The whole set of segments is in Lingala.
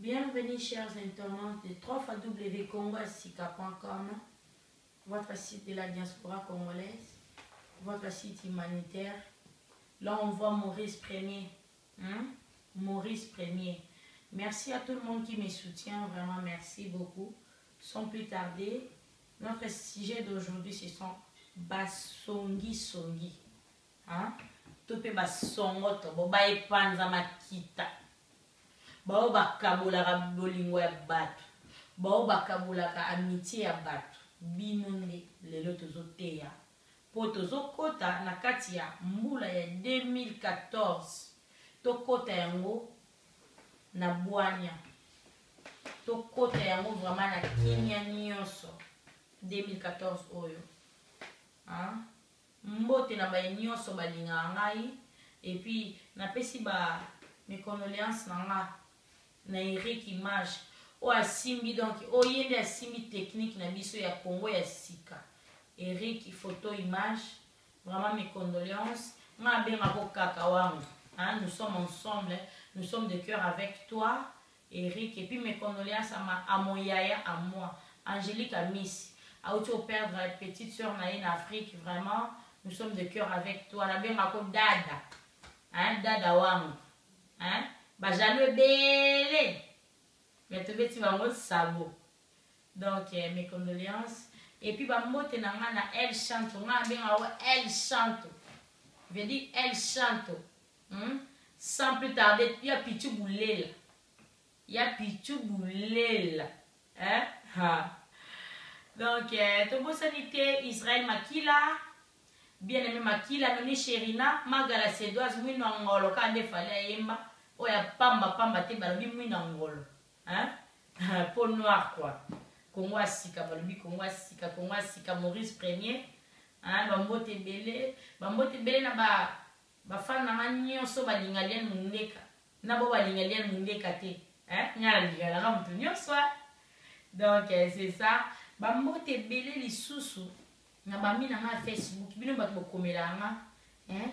Bienvenue chers internautes de www.congoasika.com, votre site de la diaspora congolaise, votre site humanitaire. Là, on voit Maurice Premier. Hein? Maurice Premier. Merci à tout le monde qui me soutient, vraiment merci beaucoup. Sans plus tarder, notre sujet d'aujourd'hui, ce sont Basongi Songi. Hein? To pe basongoto bo ba epanza makita. Bao bakabolaka bolingo ya bato. Bao bakabolaka amitie ya bato. Bino nde lelo tozoteya po tozokota na kati ya mbula ya 2014 tokota yango na bwania tokota yango vraiment na kimia nyonso 2014 oyo hein? Mbote na baye nionso balingaka ngai et puis napesi ba mes condoleances na nga na Eric image oyo asimbi donc oyo ye nde asimbi technique na biso ya Congo ya sika Eric photo image vraiment mes condoleances nga abenga ko kaka wangu hein nous sommes ensemble nous sommes de cœur avec toi Eric et puis mes condoleances à ma à mon yaya à moi Angelique Amisi awuti ko perdre petite sœur na ye na Afrique vraiment nous sommes de cœur avec toi na benga ko dada hein dada wangu hein ba jaloux ebele mais tobeti bango sabo donc eh, mes condoléances et puis ba mbote na nga na El Chanto nga abenga ko El Chanto veut dire El Chanto Hum sans plus tarder ya pichu bulela ya pichu bulela hein ha donc eh, tobosani te Israël Makila bien aimé Makila Noni Sherina Magala Sedoise mwino ya ngolo kaka nde fali ayemba oyo ya pamba pamba te balobi mwino ya ngolo hein peau noire quoi Congo ya sika balobi Congo ya sika Congo ya sika Maurice Premier hein bambote ebele bambote ebele na ba Ba fan na nga nioso balinga Liane Mundeka na bo balinga Liane Mundeka te hein nga nalinga na nga mutu nioso hein donc c'est ça ba mbote ebele lisusu na ba ami na nga ya Facebook bino batu bokomelaka nga hein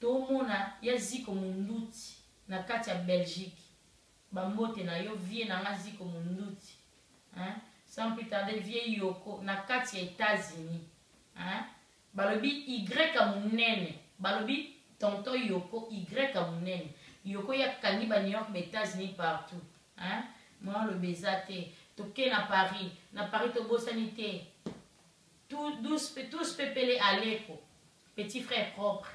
tomona ya Ziko Munduti na kati ya Belgique ba mbote na yo vieux na nga Ziko Munduti hein sans plus tarder vieux Yoko na kati ya Etats-Unis hein Balobi Y ya munene. Balobi tonton Yoko Y ya munene. Yoko ye akangi ba New York ba Etats Unis partout hein moyen oloba eza te. Toke na Paris na Paris tobosani te tous tous pepele Aleko petit frère propre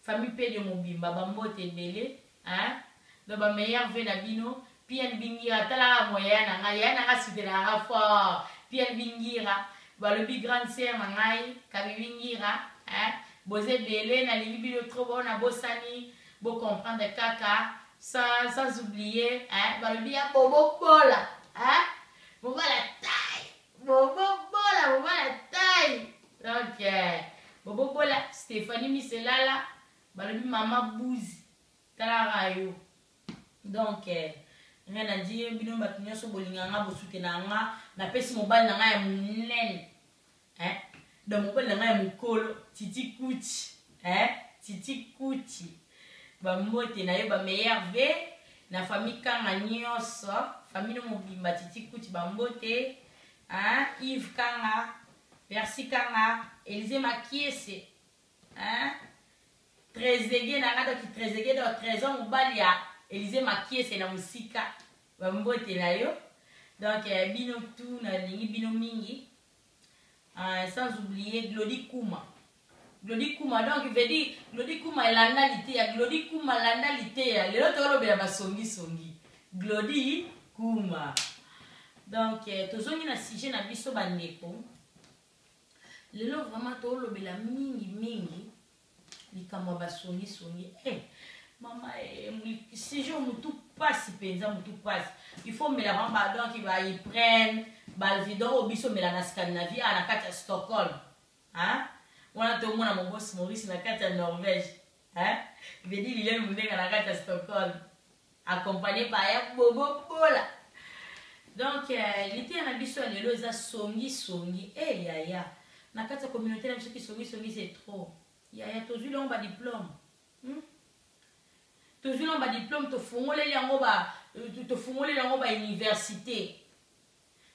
Famille Pedio mobimba ba mbote ebele hein donc ba meilleurs vœux na bino PNB Ngira tala kaka moya yaya na ngai yaya na ngai asutenaka nga fort PNB Ngira balobi grande sœur na ngai Kabibi Ngira hein boza ebele nalingi bino trop bao nabosani bo comprendre kaka sans, sans oublier hein balobi ya Bobo Bola hein mobala taille Bobo Bola mobala taille donc eh, Bobo Bola Stéphanie Miselala balobi mama Buzi talaka yo donc eh, rien à dire bino bato nyonso bolinga nga bosutena nga napesi mobali na nga ya monene eh? donc mobali na nga ya mokolo titi kuchi eh? titi kuchi bambote na yo bameilleur v na famille kanga nyonso famille no mobimba titi kuchi bambote hein? Yves kanga Percy kanga Elise Makiese hein? Trezeguet na nga donc Trezeguet donc Trésor mobali ya Elise Makiese na mosika bambote na yo donc eh, bino tout nalingi bino mingi euh, sans oublier Glody Kuma Glody Kuma donc veut dire Glody Kuma elanda liteya Glody Kuma landa liteya lelo tolobela basongi songi Glody Kuma donc eh, tozongi na sujet na biso bandeko lelo vraiment tolobela mingi mingi likambo ya basongisongi eh, mama eh, sujet mutu pasi mpenza mutu pasi il faut mela vraiment ba donc ba iprene balvidon oyo biso mela na scandinavie awa na kati ya stockholm hein? wana tomona mobosi maurice na kati ya norvège hein? vedi liliane mundenga na kati ya stockholm accompagné par ya bobo bola donc euh, liteya na biso ya lelo eza songi songi e eh, yaya na kati ya communauté na biso kisongi songi c'est trop yaya tozwi longo ba diplôme hmm? tozwi longo ba diplôme tofungoleli yango ba tofungoli yango ba université.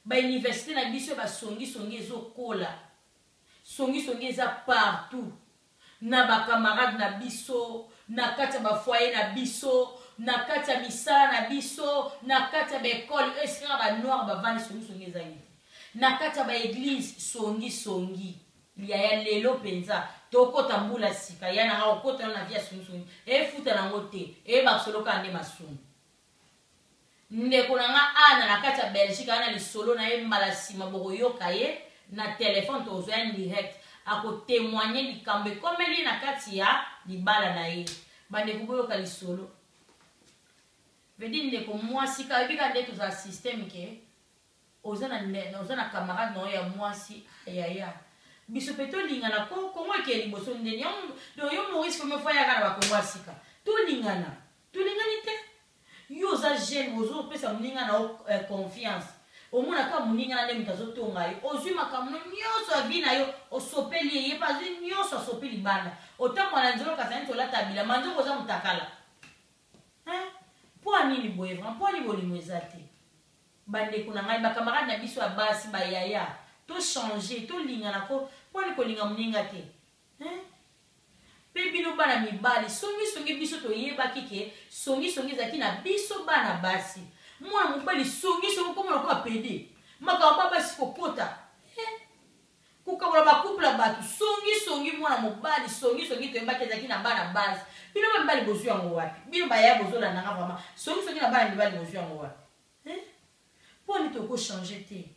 Ba université na biso ya basongisongi ezokola. Songisongi eza partout. Na ba camarade na biso, na kati ya ba foyer na biso, na kati ya misala na biso, na kati ya ba école, oyo esika kaka ba noir bavandi, songisongi ezangi te. Na kati ya ba église, songisongi. Yaya lelo mpenza tokota mbula sika, ya nanga okota na vie ya songisongi, efuta nango te, eyebaka solo kaka nde masumu. Ndeko na nga Ana na kati ya Belgique ana lisolo na ye, mbala nsima bokoyoka ye na telefone, tokozwa ye direct, akotémoigne likambo ekomeli ye na kati ya libala na ye. Bandeko, boyoka lisolo. Vedi ndeko mwasi kayebi kaka nde tozala système ke oza na camarade na yo ya mwasi. Yaya, biso mpe tolingana ko Kongo ekeye liboso ndeni. Donc yo Maurice Fome fo ayaka na bakongo ya sika. Tolingana, tolingani te. Yo oza jeune, ozopesa moninga na yo confiance, omonaka moninga na nde moto azotonga yo. Ozwi makambo no nyonso ya vie na yo, osopeli ye, ye mpe azwi nyonso, asopi libanda. Otambola na nzela, okasa neti olata bilamba, nzoko oza motakala. Mpo ya nini boye vraiment? Mpo ani bolingo eza te? Bandeko na ngai, bacamarade na biso ya basi, bayaya, tochange, tolingana ko. Mpo ani kolinga moninga te? Mpe bino bana mibali, songisongi, biso toyebaki ke songisongi ezalaki na biso bana basi. Mwana mobali songisongi, okoma lokola pédé, makambo ba basi kokota, kokabola bacouple ya bato, songisongi. Mwana mobali songisongi, toyebaki ezalaki na bana basi. Bino ba mibali bozwi yango wapi? Bino baya bozolandanga vraiment, songisongi na bana mibali bozwi yango wapi? Mpo ani tokochange te?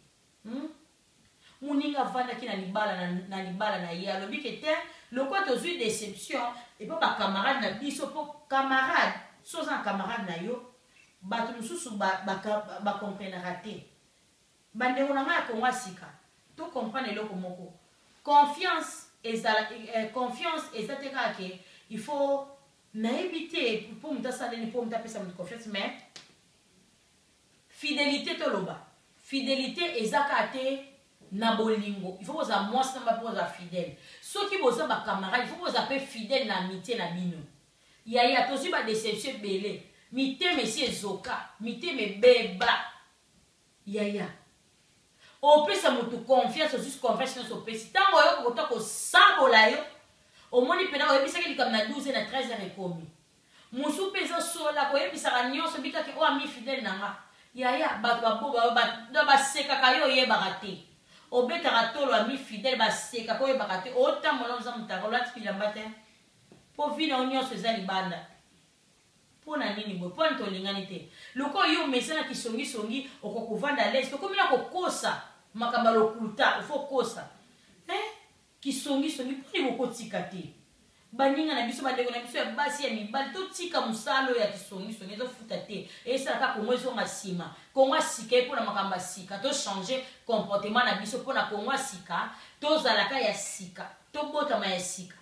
Moninga avandaki na libala na libala na ye, alobi ke te, lokola tozwi déception epo bacamarade na biso, mpo camarade, so oza na camarade na yo, bato mosusu bacomprenaka te. Bandeko na ngai ya Kongo ya sika, tocomprendre eloko moko: confiance ezala, confiance eza te kaka ke il faut, nayebi te mpo moto asala nini mpo moto apesa moto confiance, mais fidélité, toloba fidélité eza kaka te na bolingo. Il faut bozala mwasi na mobali mpo bozala fidèle. Soki boza bacamarade, il faut bozala mpe fidèle na amitié na bino. Yaya, tozwi badéception ebele, mitema esi ezoka, mitema ebeba. Yaya, opesa motu confiance, ozwi confiance nyonso, opesi, ntango oyoka kota kosabola yo, omoni mpena oyebisaki likambo na 12, na 13 heure ekomi mosu mpe ezosola koyebisaka nyonso bikaki oyo ami fidèle na nga. Yaya, bato basekaka yo, oyebaka te, obetaka tolo ami fidèle, basekaka, oyebaka te, otambola oza motaka, olati bilamba te, mpo vie na yo nyonso eza libanda. Mpo na nini boye? Mpo ani tolingani te? Lokola yo omesana kisongisongi, okoki kovanda à l'aise. Tokomi na kokosa makambo ya lokuta, ofo kosa kisongisongi. Mponi bokotika te? Baninga na biso, bandeko na biso ya basi, ya mibali, totika mosala oyo ya kisongisongi, ezofuta te, esalaka Kongo ezonga nsima. Kongo ya sika ye mpona makambo ya sika, tochange comportement na biso mpona Kongo ya sika. Tozalaka ya sika, tobotama ya sika,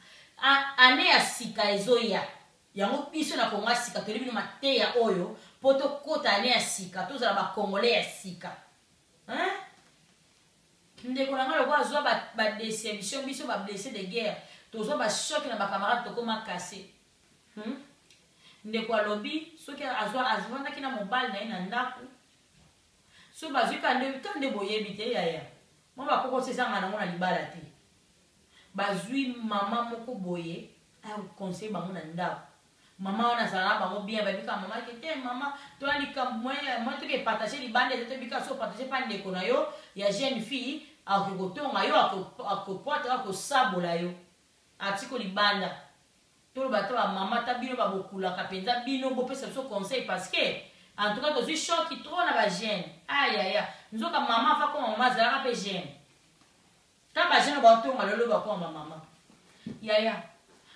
ane ya sika ezoya. Yango biso na Kongo ya sika toyebi bino mateya oyo mpo tokɔta ane ya sika, tozala bacongolais ya sika, hein? Ndeko na ngai, lokola azwa badéception, biso bablessé de guerre, tozwa bachoc na bacamarade, tokóma kase. Ndeko alobi soki azwa, azwandaki na mobali na ye na ndako, so bazwi ka nde boyebi te. Yaya, mwa bakokosi ezanga nango na libala te. Bazwi mama moko boye akoconseille bango na ndako. Mama wana azala na bango bien, babika mama ke te, mama toya likambo moyen toke partage libanda eza, tobika so partage mpa ndeko na yo ya jeune fille, akoki kotonga yo, akopwata, akosabola yo, atiko libanda. Toloba ta bamama ta bino babokulaka mpenza, bino bopesa biso conseil, parce que en tout cas tozwi choc trop na bajeune. Ayaya, nzoka mama afa koma mama azalaka mpe jeune. Ta bajeune baotonga lelo bakoma bamama. Yaya,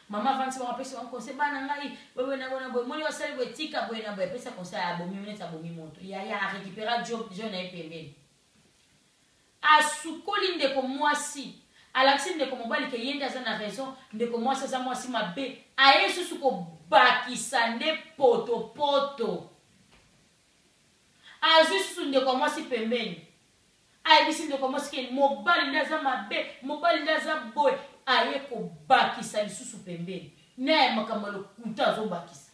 mama avandisi bango, apesi bango conseil: bana ngai, boye na boye na boye, moni osali boye, tika boye na boye. Apesa conseil, abomi neti abomi moto. Yaya, arécupéra jo na ye pembeni, asukoli ndeko mwasi, alakisi ndeko mobali ke ye nde aza na raison, ndeko mwasi aza mwasi mabe. Aye susu kobakisa nde potopoto, azwi susu ndeko ya mwasi pembeni, ayebisi ndeko ya mwasi ke mobali nde aza mabe, mobali nde aza boye. Aye kobakisa lisusu pembeni na ya makambo ya lokuta, azobakisa.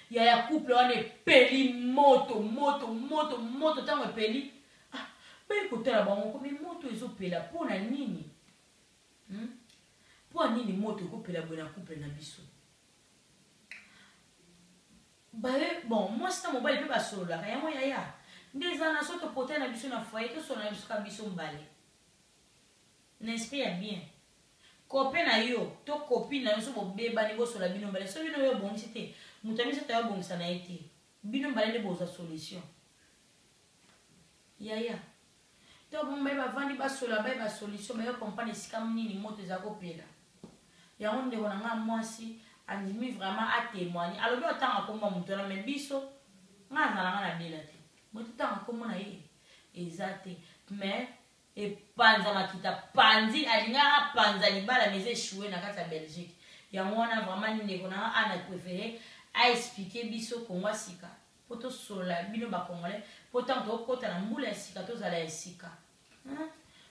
Yaya couple wana epeli moto moto moto moto ntango epeli ah, baye kotala bango komi moto ezopela mpo na nini hmm? Mpo na nini moto ekopela boye na couple na biso? Baye bon mwasi na mobali mpe basololaka yango yaya nde eza na so topotani na biso na foyer tosolola na biso kaka biso mbale na esprit ya bien copain na yo to copine na yo so bobebani bosola bino mbale so bino yo obongisi te moto ya misato ayo obongisa na ye te bino mbale nde bozwa solution yaya to bongo baye bavandi basola baye ba solution baye comprendre esika nini moto eza kopela yango ndeko na ngai mwasi andimi vraiment atémoigne alobi otanga nkombo ya moto wana me biso ngai azala ngai na bela te moto otanga nkombo na ye eza te mais Epanza makita panzi alingaka apanza libala mais eza echoue na kati ya Belgique yango wana vraiment ndeko na nga Anna prefere a expliquer biso Congo ya sika po tosolola bino ba congolais po tango tokota na mbula ya sika tozala ya sika hein?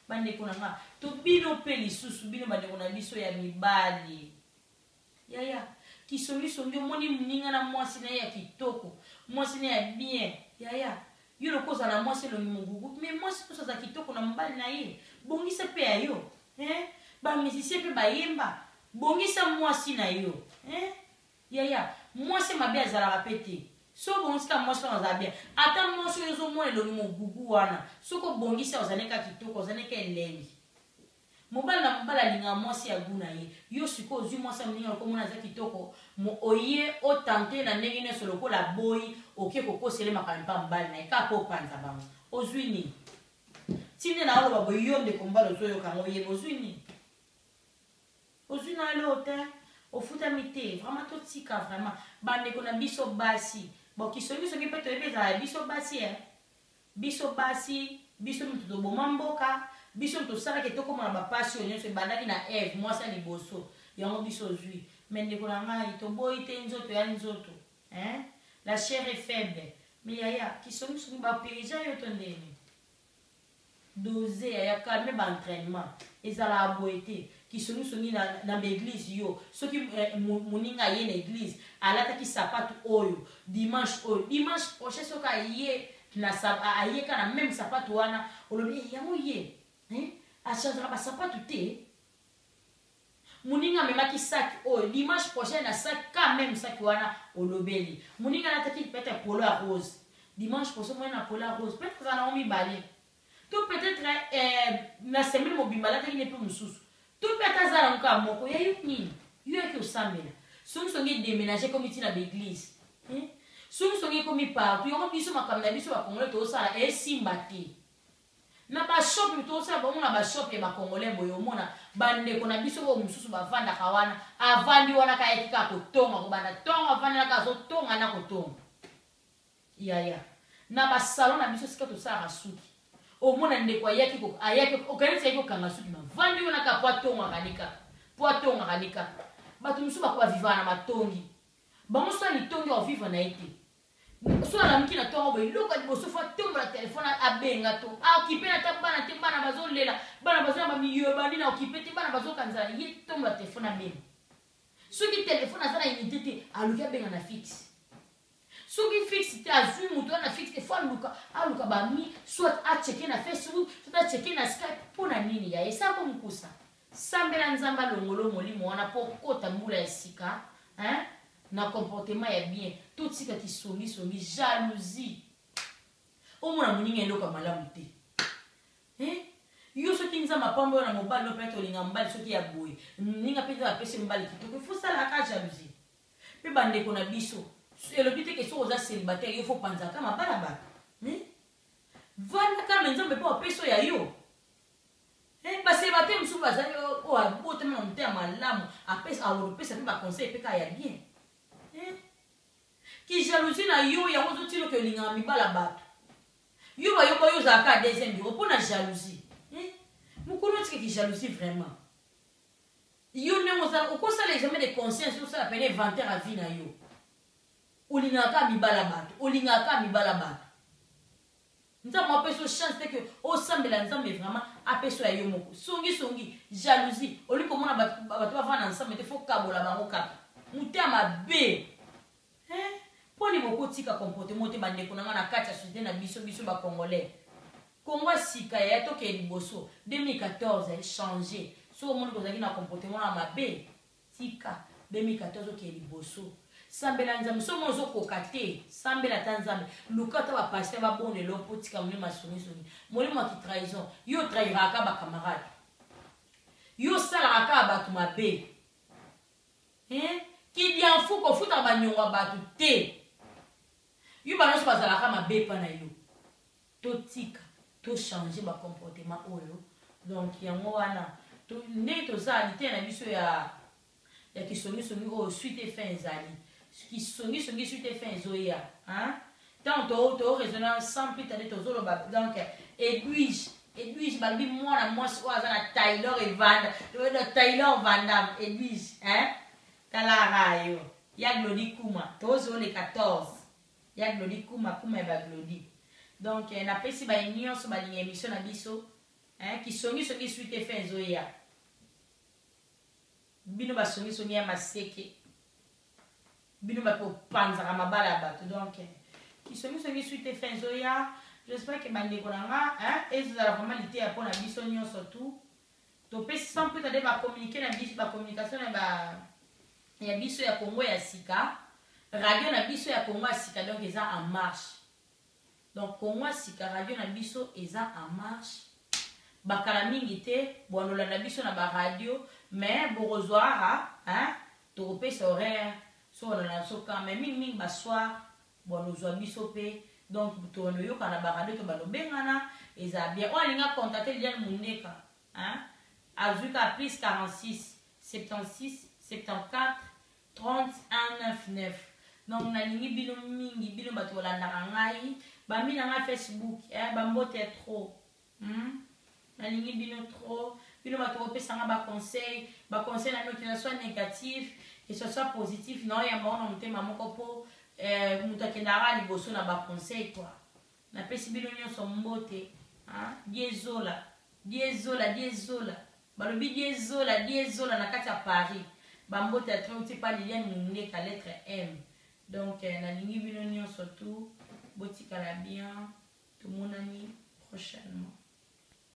Bandeko na nga to bino pe lisusu bino bandeko na biso ya mibali Yaya kisongisongi omoni muninga na mwasi naye ya kitoko mwasi naye ya bien yaya yo lokola ozala na mwasi elongi mogugu mais mwasi nionso aza kitoko na mobali naye bongisa pe ya yo hein ba musicien pe bayemba bongisa mwasi na yo hein yaya mwasi mabe azalaka pe te soki obongisi kaka mwasi wana azala bien ata mwasi oyo ozomona elongi mogugu wana soki obongisi ozali kaka kitoko ozali kaka elengi Mobali na mobali alingaka mwasi ya gout na ye. Yo sikoyo ozui mwasi ya moninga lokola omoni aza kitoko, oye o tenter na ndenge nionso lokola aboyi oke kokosela ye makambo epa mobali na ye kaka po opanza bango. Ozui nini? Ti nde naoloba boye yo ndeko mobali ozoyoka yango oyeba ozui nini? Ozui na yo eloko te, ofutami te. Vraiment totika vraiment bandeko na biso basi. Bon kisongisongi pe toyebi ezala ya biso basi eh. Biso basi, biso mutu toboma mboka, biso mutu tosala ke tokoma na ba pasi oyo nionso ebandaki na Eve, mwasi ya liboso, yango biso ozui. Mais ndeko na ngai, toboyi te nzoto ya nzoto hein, la chair est faible, mais yaya kisongisongi ba pirigea yo to ndenge nini? Dose yaya calme ba entrainement ezalaka boye te kisongisongi na, na ba eglise yo soki eh, moninga aye na eglise alataki sapatu oyo dimanche oyo dimanche prochain soki aye na aye ka na meme sapatu wana olobi eh, yango ye eh, achangeaka basapatu te moninga amemaki sac oyo dimanche prochain na sac ka meme sac wana olobeli moninga alataki peut-être polo ya rose dimanche prochain omoni na polo ya rose peut-être aza nango mibale to peut-être eh, na semaine mobimba alataki ne mpe mosusu to mpe ata aza nango kaka moko ya yo nini yo yaki osambela songisongi edeménage ekomi ntina baeglise eh? songisongi ekomi partout yango biso makambo na biso bakongole tozosala esimba te Na ba shop tozosala bango na ba shop ya ba congolais boye omona ba ndeko na biso oyo mosusu bavandaka wana avandi wana kaka ayaki kaka kotonga kobanda tongo avandi na kaka azotonga na kotonga yaya na ba salon na biso sika tosalaka suki omona ndeko ayaki ayaki okanisi ayaki kokanga suki mavandi wana kaka po atongaka ni kaka po atongaka ni kaka bato mosusu bako bavivaka na matongi bango so litongi ovivre na ye te Soki alamuki na tongo boye eloko ya liboso fo atombola telefone abenga to aokipe na ata bana te bana bazolela bana baza na bamiyo bandi na okipe te bana bazoka nzala ye tombola telefone abenga soki telefone aza na unité te aluki abenga na fixe soki fixe te azwi moto wana na fixe te fo aluka aluka bami soit acheke na facebook soit acheke na skype mpo na nini ya esako mokusa Sambela nzambe alongolo molimo wana po okota mbula ya sika hein na comportement ya bien totika kisongi songi jalousie omona moninga eloko ya malamu te hein yo soki nzambe apambo yo na mobali no peut-être olinga mobali soki ya boye moninga mpe nzambe apesi mobali kitoko il faut salaka jalousie mpe bandeko na biso elobi te ke soki oza célibataire yo fo panzaka mabala bato hein vanda kame nzambe mpo apesi oyo ya yo Eh, ba célibataire mosusu bazali oyo abotami na motema malamu apesa akopesa mpe baconseil mpe kaka ya bien eh? Kijalousie na yo yango ozotina oke olingaka mibala bato yo bayoka yo ozalaka ya deuxième bureau mpo na jalousie eh? Mokolo otika kijalousie vraiment yo ndenge ozala okosala examen de conscience osala pene inventaire ya vie na yo olingaka kaka mibala bato olingaka kaka mibala bato Nzambe apesa yo chance te que osambela Nzambe vraiment apesa ya yo moko. Songi songi, jalousie, olingi komona bato bato bavanda ensemble te faut kabola bango kaka. Motema mabe. Hein? Mpo nini bokotika comportement te bandeko na nga na kati ya société na biso, biso ba congolais? Congo ya sika yaya, tokende liboso. 2014 changer. Soki omoni kozalaki na comportement na mabe, tika. 2014 okende liboso. Sambela Nzambe. Soki omoni ozokoka te, sambela ata Nzambe. Luka ata ba pasteur babondela yo mpo otika molimo ya songisongi. Molimo ya kitrahison. Yo otrahiraka kaka ba camarade. Yo osalaka kaka bato mabe. Hein? Kidianfu kofutaka banyongo ya bato te. Yo ba nyonso bazalaka mabe epa na yo. Totika, to changer ba comportement oyo. Donc yango wana ndenge toza liteya na biso ya ya kisongisongi oyo suite et fin ezali. Kisongisongi suite et fin ezoya. Hein? Tant to to raisonner sans plus tarder tozoloba donc Edwige, Edwige balobi mwana mwasi oyo aza na Taylor Evanda, Taylor Vandam Edwige, hein? Tala yo ya Glody Kuma tozo le 14 ya Glody Kuma, Kuma ya ba Glody. Donc napesi ba nyonso balinga émission na biso, hein? Kisongisongi suite et fin ezoya. Bino basongisongi ya maseke, bino bato bopanzaka mabala ya bato. Donc kisongisongi suite et fin ezoya. J'espère que bandeko na nga, hein, ezozala vraiment liteya mpona biso nyonso tout. Topesi sans plus tarder bacommuniqué na biso, bacommunication na ba ya biso ya Congo ya sika, radio na biso ya Congo ya sika. Donc eza en marche. Donc Congo ya sika, radio na biso eza en marche. Bakala mingi te bwandolanda biso na baradio, mais bokozwaka, hein, tokopesa horaire so bolanda biso quand, mais mingimingi basoir bwandozwa biso mpe. Donc toyoka na baradio, to bandobengana eza bien. Oyo alinga contacter Liliane Mundeka, hein, azwi ka plus 46 76 74 31 99. Donc nalingi bino mingi, bino bato bolandaka ngai, bami na ngai Facebook, eh, bambote trop. Nalingi bino trop, bino bato bopesanga baconseil, baconseil na bino, que ça soit négatif, que ce soit positif, naoyamba ngo na motema moko mpo moto akendaka liboso na baconseil quoi. Napesi bino nyonso mbote. Diezola, Diezola, Diezola, balobi Diezola, Diezola na kati ya Paris. Bambote ya trop pa Liliane Mundeka, lettre M. Donc nalingi bino nyonso tout, botikala bien, tomonani prochainement.